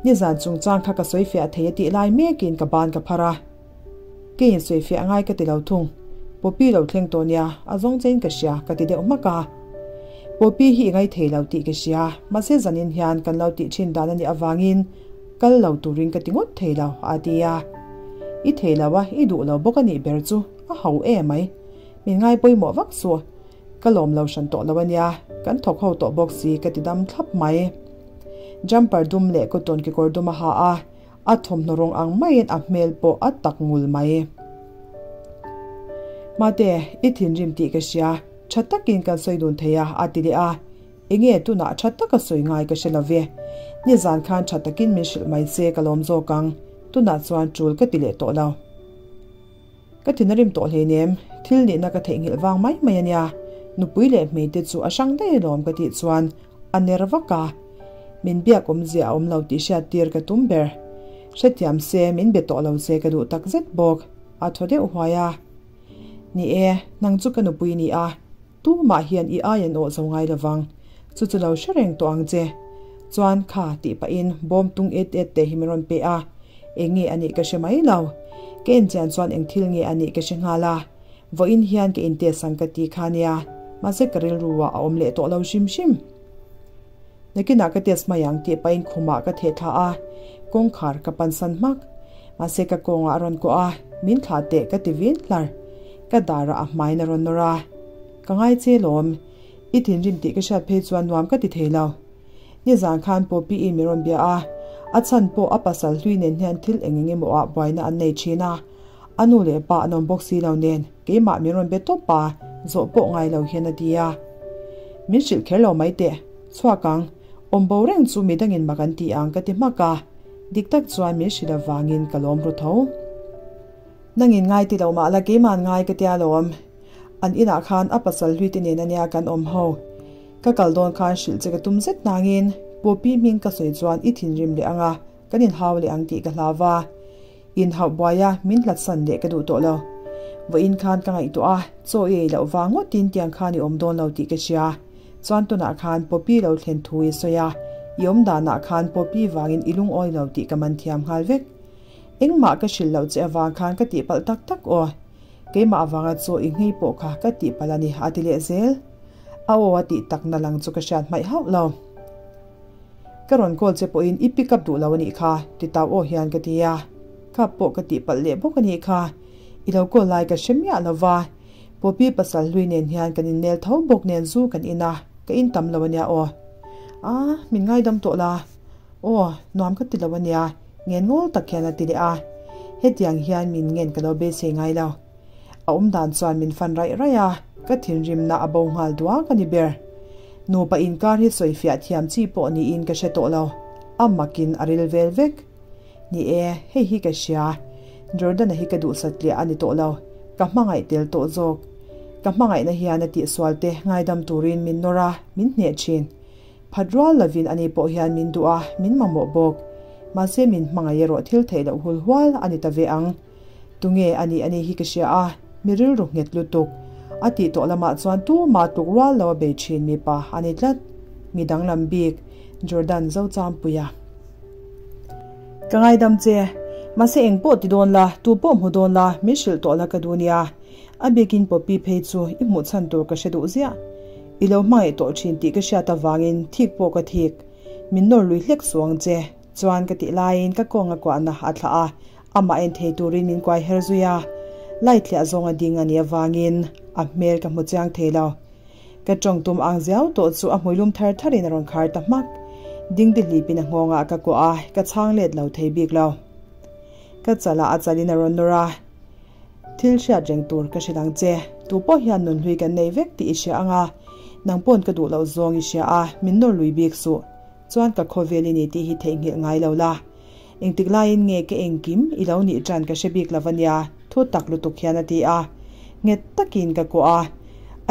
Nizan chungchang kha ka sawi fiah thei a tih lai mekin ka ban ka phar a. Keiin sawi fiah ngai ka ti lo thung. Poppy lo thleng tawh nia, a zawng chein ka hria ka ti deuh hmak a. Poppy hi i ngai thei lo tih ka hria, mahse zanin hian kan lo tih thin dan a nih avangin kal lo turin ka ti ngawt thei lo, a ti a. I thei lo a, i duh lo bawk a nih ber chu a ho e mai. Min ngai pawimawh vak suh. Ka lawm lo hran tawh lo a nia, kan thawk ho tawh bawk si ka ti dam thlap mai. Jumper dum leh cotton kekawr dum a ha a, a thawmhnaw rawng ang maiin a hmel pawh a tak ngul mai. Mate, i thinrim tih ka hria, tha takin kan sawi dun thei a, a ti leh a. Enge tunah tha taka sawi ngai ka hre lo ve. Nizan khan tha takin min hrilh mai che ka lawm zawk ang, tunah chuan tul ka ti leh tawh lo. Ka thin a rim tawh hleinem, thil nihna ka theihnghilh vang mai mai a nia, nupui leh hmeite chu a hrang daih alawm ka tih chuan a ner vak a. Min biak awmzia a awm lo tih hriat tir ka tum ber. Hrethiam se min be tawh lo se ka duh tak zet bawk. A thaw deuh huai a. Ni e, nang chu ka nupui ni a, tumah hian i ai an awh zo ngai lovang. Chu chu lo hre reng tawh ang che. Chuan kha tih pahin bawm tung et et te hi min rawn pe a. Eng nge a nih ka hre mai lo. Ka en chian chuan eng thil nge a nih ka hre nghal a. Vawiin hian ka intest ang ka ti kha nia, mahse ka rilru ah a awm leh tawh lo hrim hrim. Nakinah ka test mai ang tih pahin khumah ka theh thla a, kawngkhar ka pansan hmak. Mahse ka kawngah a rawn kawh a, min thlah teh ka ti vin hlar. Ka darah a hmaiin a rawn nawr a, Ka ngai che lawm. I thinrim tih ka hriat phei chuan nuam ka ti thei lo. Nizan khan Poppy in min rawn bia a, a chhan pawh a pasal hlui nen hian thil eng eng emaw ah buaina an nei thin a, a nu leh pa an awm bawk si lo nen keimah min rawn be tawp a, zawh pawh ngai lo hian a ti a. Min hrilh kher lo mai teh, chhuak ang, awm bo reng chu midangin mak an ti ang ka ti hmak a, dik tak chuan min hrilh avangin ka lawm ru tho. Nangin ngai ti lo mah la keima'n ngai ka tia lawm. An inah khan a pasal hlui te nen ania kan awm ho. Ka kal dawn khan hrilh che ka tum zet nangin Poppy hming ka sawi chuan i thinrim leh anga kan inhau leh ang tih ka hlau va. Inhauh buaia min hlatsan leh ka duh tawh lo. Vawiin khan ka ngaihtuah a, chaw i ei loh vang ngawtin tiang khan i awm dawn lo tih ka hria. Chuan tunah khan Poppy lo thlen thu i sawi a, i awm danah khan Poppy vangin i lungawi lo tih ka man thiam nghal vek. Engmah ka hrilh loh che avang khan ka tihpalh tak tak aw. Keimah avanga chaw i nghei pawh kha ka tihpalh a ni a ti leh zel. A aw a tih takna lang chu ka hriat hmaih hauh lo. Ka rawn call che pawhin i pick up duh lo a nih kha, ti tau aw hian ka ti a. Ka pawh ka tihpalh leh bawk a nih kha. I lo call lai ka hre miah lo va. Poppy pasal hlui nen hian kan innel tho bawk nen zu kan in a, ka in tam lo a nia aw. A, min ngaidam tawh la. Aw, nuam ka ti lo a nia, ngen ngawl tak hian a ti leh a. Hetiang hian min ngen ka lo beisei ngai lo. A awm dan chuan min fan raih raih a, ka thinrimna a bo nghal duak a ni ber. Nupa inkar hi sawifiah thiam chi pawh niin ka hre tawh lo, a makin a ril vel vek. Ni e, hei hi ka hria, Jordan-a hi ka duhsat tliah a ni tawh lo, ka hmangaih tel tawh zawk. Ka hmangaihna hian a tihsual te ngaidam turin min nawr a, min hneh thin. Phat rual lovin ani pawh hian min duh a, min mamawh bawk. Mahse min hmangaih erawh thil theih loh hul hual a ni ta ve ang. Tunge a nih a nih hi ka hria a, mi rilru nghet lutuk. A tih tawh lamah chuan tumah tluk rual lo a bei thin mipa a ni tlat. Mi danglam bik, Jordan Zochampuia. Ka ngaidam che. Mahse eng pawh ti dawn la, tu pawh hmu dawn la, min hrilh tawh la ka duh nia. A bikin Poppy phei chu i hmuh chhan tur ka hre duh ziah. I lo hmangaih tawh thin tih ka hriat avangin thik pawh ka thik. Min nawr lui hlek suh ang che. Chuan ka tih laiin ka kawnga kuahna a thlah a, amah en thei turin min kuai her zui a. Light hliah zawnga ding a nih avangin a hmel ka hmu chiang thei lo. Ka tawng tum ang ziau tawh chu a hmuilum thar tharin a rawn khar ta hmak. Dingdi hlipin a nghawngah ka kuah a, ka chhang let lo thei bik lo. Ka chalah a chalin a rawn nawr a. Thil hriat reng tur ka hre dang che. Tu pawh hian nunhlui kan nei vek tih i hria ang a, nang pawn ka duh loh zawng i hria a, min nawr lui bik suh. Chuan ka khawvel i ni tih hi theihnghilh ngai lo la. Engtik laiin nge ka engkim i lo nih tan ka hre bik lo a nia, thu tak lutuk hian a ti a. Nghet takin ka kuah a,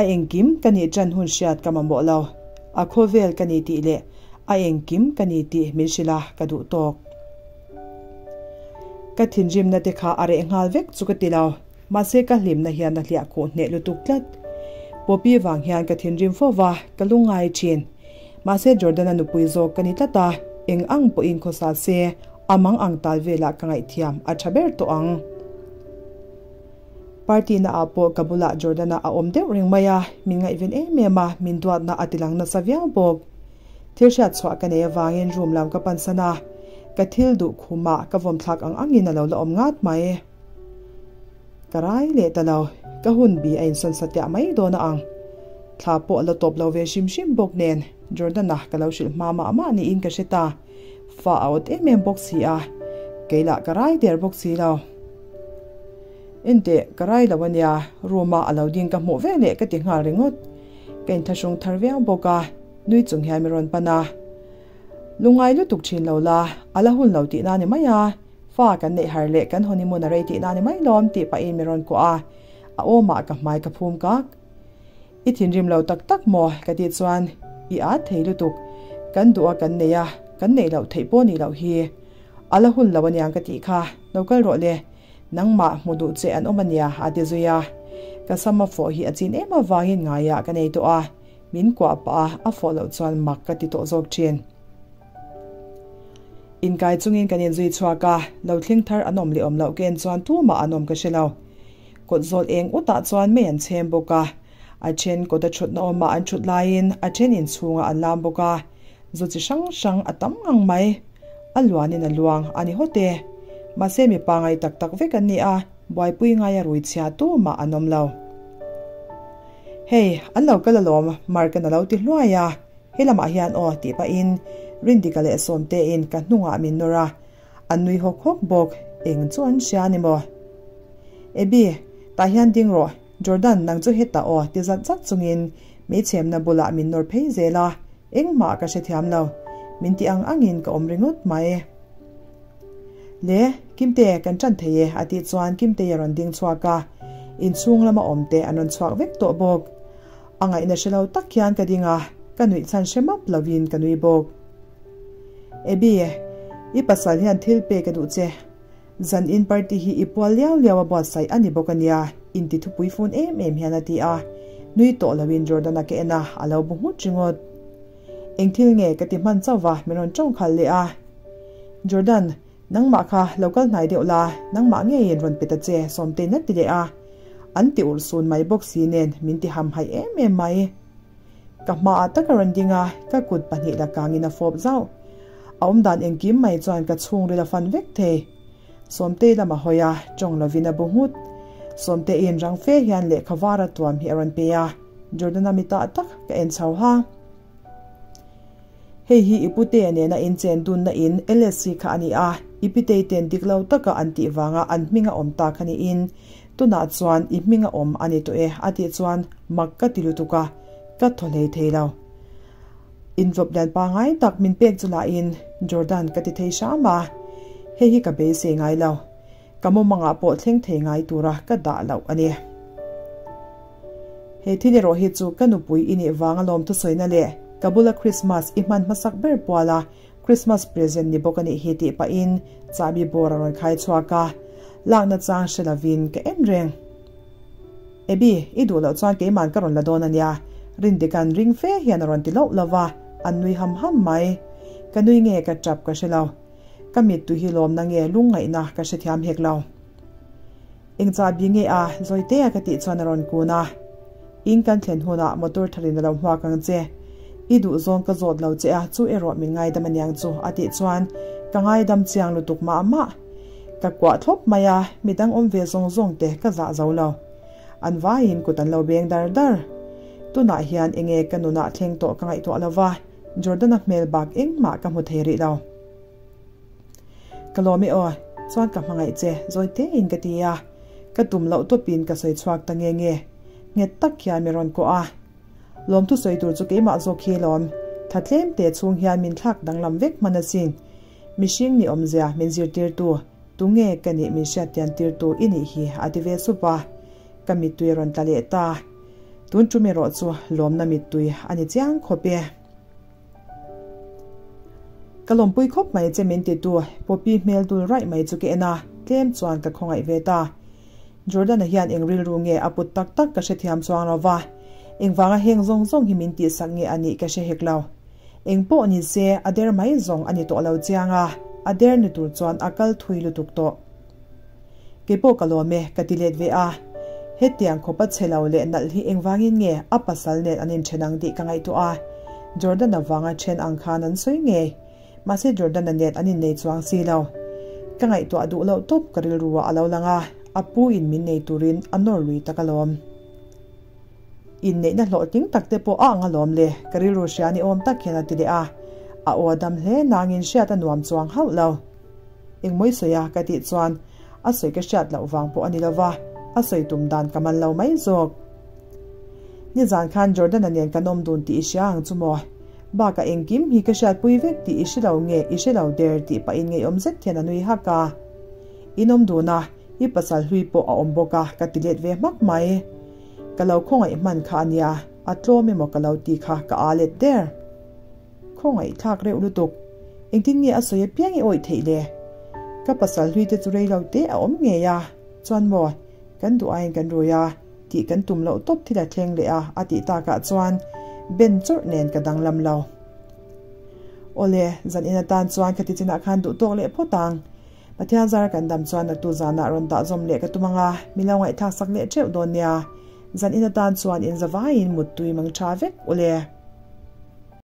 a engkim ka nih tan hun hriat ka mamawh lo. A khawvel ka ni tih leh a engkim ka ni tih min hrilh a, ka duh tawk. Ka thinrimna te kha a reh nghal vek chu ka ti lo, mahse ka hlimna hian a hliah khuh hneh lutuk tlat. Poppy vang hian ka thinrim fo va, ka lungngai thin. Mahse Jordan-a nupui zawk ka ni tlat a, eng ang pawhin khawsa se, a mang ang tal velah ka ngaihthiam a tha ber tawh ang. Party na ah pawh ka bulah Jordan-a a awm deuh reng mai a, min ngaihven em em a, min duatna a tilang nasa viau bawk. Thil hriat chhuah ka nei avangin room lam ka pansan a, ka thil duh khumah ka vawm thlak ang angin a lo la awm ngat mai. Ka rai leh ta lo, ka hun bi a insawn satliah mai dawn a ang. Thla pawh a la tawp lo ve hrim hrim bawk nen Jordan-a ka lo hrilh hma mah mah niin ka hre ta. Fa a awt em em bawk si a, kei lah ka rai der bawk si lo. Enteh, ka rai lo a nia, room-a a lo ding ka hmuh veleh ka ti nghal ringawt. Ka inthlahrung thar viau bawk a. Nui chung hian mi rawn pan a, Lungngai lutuk thin lo la, a la hun lo tihna ni mai a, fa kan neih har leh kan honeymoon a rei tihna ni mai lawm tih pahin mi rawn kuah a, a awmah ka hmai ka phum kak. I thinrim lo tak tak maw? ka tih chuan, I at thei lutuk. Kan duh a kan nei a, kan neih loh theih pawh nih loh hi. A la hun lo aniang ka tih kha, lo kal rawh le, nangmah hmu duh che an awm ania a ti zui a. Ka sam a fawh hi a chin em avangin ngaiah ka nei tawh a, min kuah pah a, a fawh loh chuan mak ka ti tawh zawk thin. Inkai chungin kan inzui chhuak a, lo thleng thar an awm leh awm loh ken chuan tumah an awm ka hre lo. Kawt zawl eng utah chuan mei an chhem bawk a, a then kawta thutna awmah an thut laiin a then inchhungah an lam bawk a, zu chi hrang hrang a tam ngang mai. A luanin a luang a ni hawt e. Mahse mi pangai tak tak vek an ni a, buaipui ngaia rui chhia tumah an awm lo. Hei, an lo kal alawm, Mark-an a lo ti hluai a. He lamah hian aw tih pahin Rindika leh Sawmtein ka hnungah min nawr a, an nui hawk hawk bawk, eng chu an hria ni maw? Abby, tah hian ding rawh, Jordan nang chu hetah aw ti zat zat chungin meichhemna bulah min nawr phei zel a, engmah ka hrethiam lo, min ti ang angin ka awm ringawt mai. Le, Kimte, kan ṭan thei e a tih chuan Kimtei a rawn ding chhuak a, inchhung lama awmte an rawn chhuak vek tawh bawk. A ngaihna hre lo tak hian ka ding a, ka nuih chhan hre map lovin ka nui bawk. Abby, i pasal hian thil pek a duh che. Zan in party hi i pual liau liau a buatsaih a ni bawk a nia, inti thupui fun em em hian a ti a. Nui tawh lovin Jordan-a ka en a, a lo bu nghut ringawt. Eng thil nge ka ti hman chauh va min rawn tawng khalh leh a. Jordan, Nangmah kha lo kal hnai deuh la, nangmah ngeiin rawn pe ta che, Sawmtein a ti leh a. An ti urh sun mai bawk si nen min ti ham haih em em mai. Ka hmaah tak a rawn ding a, ka kut pahnih la kangin a fawp zauh. A awmdan engkim mai chuan ka chhungril a fan vek thei. Sawmtei lam a hawi a, tawng lovin a bu nghut. Sawmteiin rang fe hian lehkha var a tuam hi a rawn pe a, Jordana mitah tak ka en chho ha. Hei hi i putea nena inchen dunna in LSC kha a ni a, i pitei ten dik lo taka an tih vanga an hming a awm ta kha niin tunah chuan i hming a awm a ni tawh e a tih chuan mak ka ti lutuk a, ka thaw hlei thei lo. Intlawp lian pangai tak min pek chu lahin Jordan ka ti thei hram a, hei hi ka beisei ngai lo. Ka mumangah pawh thleng thei ngai tura ka dah loh a ni. He thil erawh hi chu ka nupui i nih vanga lawm thusawina leh ka bula Christmas i hman hmasak ber puala Christmas present ni bawk a nih hi tih pahin chahbi bawr a rawn khai chhuak a, lakna chang hre lovin ka en reng. Abby, i duh loh chuan keiman ka rawn la dawn a nia, Rindika'n ring fe hian a rawn ti loh lova, an nui ham ham mai. Ka nui nge ka tap ka hre lo. Ka mittui hi lawmna nge lungngaihna ka hrethiam hek lo. Eng chahbi nge a, Zawitea ka tih chuan a rawn kun a. In kan thlen hunah motor tharin a lo hmuak ang che. I duh zawng ka zawt lo che a, chu erawh min ngaidam aniang chu a tih chuan ka ngaidam chiang lutuk mah mah. Ka kuah thlawp mai a, midang awm ve zawng zawng te ka zah zo lo. An vaiin kut an lo beng dar dar. Tunah hian enge ka nunah thleng tawh ka ngaihtuah lo va. Jordana hmel bak engmah ka hmu thei rih lo. Ka lawm e aw, chuan ka hmangaih che, zawi tein ka ti a. Ka tum loh tawpin ka sawi chhuak ta nge nge. Nghet tak hian mi rawn kawh a. Lawmthu sawi tur chu keimah zawk hi lawm. Tha tlem te chhung hian min thlak danglam vek hman asin. Mihring ni awmzia min zirtirtu, tunge ka nih min hriattian tirtu i nih hi a ti ve sup a. Ka mittui a rawn tla leh ta. Tun tum erawh chu lawmna mittui a ni chiang khawp e. Ka lawmpui khawp mai che min titu Poppy hmel dul raih mai chu ka en a, tlem chuan ka khawngaih ve ta. Jordan-a hian eng rilru nge a put tak tak ka hrethiam chuang lo va, engvanga heng zawng zawng hi min tihsak nge a nih ka hre hek lo. Eng pawh ni se a der mai zawng a ni tawh lo chiang a, a der ni tur chuan a kal thui lutuk tawh. Keipawh ka lawm e, ka ti let ve a. Hetiang khawpa chhe lo leh nalh hi engvangin nge a pasal nen an inthen ang tih ka ngaihtuah a. Jordan-a vanga then ang khan an sawi ngei. Mahse Jordan-a nen an innei chuang si lo. Ka ngaihtuah duh loh tawp ka rilru ah a lo lang a, a pu in min nei turin a nawr lui tak alawm. Inneihna hlawhtling tak te pawh a ang alawm le, ka rilru hria ni awm tak hian a ti leh a. A aw a dam hle nangin hriat a nuam chuang hauh lo. Engmawi sawi a ka tih chuan a sawi ka hriat loh vang pawh a ni lova, a sawi tum dan ka man lo mai zawk. Nizan khan Jordan-a nen kan awm dun tih i hria ang chu maw? Bakah engkim hi ka hriatpui vek tih i hre lo nge i hre lo der tih pahin ngeiawm zet hian a nui hak a. In awm dun a, i pasal hlui pawh a awm bawk a ka ti let ve hmak mai. Ka lo khawngaih hman kha a nia, a tlawm emaw ka lo ti kha ka aa let der. Khawngaih thlak reuh lutuk. Engtin nge a sawi apiang i awih theih le? Ka pasal hlui te chu rei lo te a awm ngei a, chuan maw, kan duh aiin kan rui a, tih kan tum loh tawp thil a thleng leh a, a tih takah chuan ben chawrh nen ka danglam lo. Awle, zan in atan chuan khati chinah khan duh tawk leh phawt ang. Pathian zara kan dam chuan naktu zanah rawn dah zawm leh ka tum ang a, mi lo ngaihthlak sak leh theuh dawn nia. Zan in atan chuan in zavaiin muttui mang tha vek ule.